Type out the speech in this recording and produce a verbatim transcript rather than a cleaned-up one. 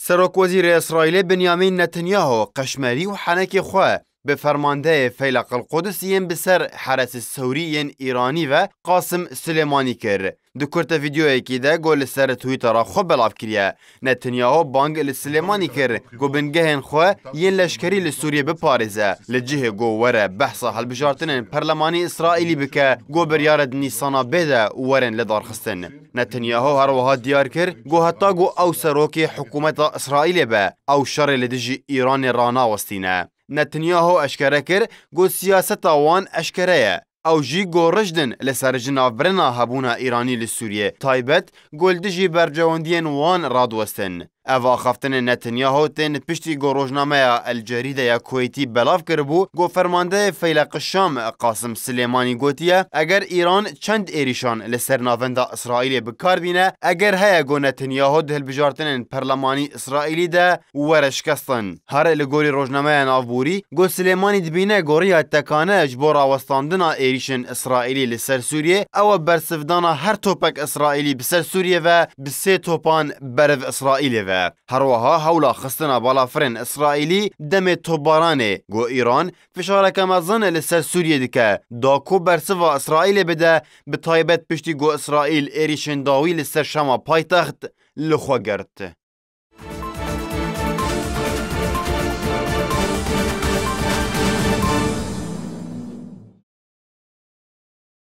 Serokwezîrê Îsraîlê Binyamîn Netanyahu qeşmerî û henekê xwe bi fermandeyê Feyleq el Qudus yên bi ser Heresî Sewrî yên Îranî ve Qasim Silêmanî kir. Di kurte vîdeoyekî de ku li ser Twittera xwe belav kiriye, Netanyahu bang li Silêmanî kir ku bingehên xwe yên leşkerî li Sûriyê biparêze, li cihê ku were behsa hilbijartinên perlemanî Îsraîlî bike ku biryar e di Nîsana bê de werin lidarxistin. Netanyahu her wiha diyar kir ku heta ku ew serokê hikûmeta Îsraîlê be, ew şerê li dijî Îranê ranawestîne. Netanyahu eşkere kir ku siyaseta wan eşkere ye. Ew jî ku rijd in li ser jinavbirina hebûna Îranî li Sûriyê, taybet ku li dijî berjewendiyên wan radiwestin. Ev axaftinên Netanyahu tên piştî ku rojnameya El Cerîde ya Kuweytî belav kiribû ku fermandeyê Feyleq Şam Qasim Silêmanî gotiye, eger Îran çend êrîşan li ser navenda Îsraîlê bi kar bîne, eger heye ku Netanyahu di hilbijartinên perlemanî Îsraîlî de were şikestin. Her li gorî rojnameya navborî, ku Silêmanî dibîne ku riya tekane ji bo rawestandina êrîşên Îsraîlî li ser Sûriyê, ew e bersivdana her topek Îsraîlî bi ser Sûriyê ve bi sê topan ber bi Îsraîlê ve. Her wiha hewla xistina balafirên Îsraîlî demê topbaranê, ku Îran fişareke mezin li ser Sûriyê dike, da ku bersiva Îsraîlê bide, bi taybet piştî ku Îsraîl êrîşên dawî li ser Şama paytext li xwe girt.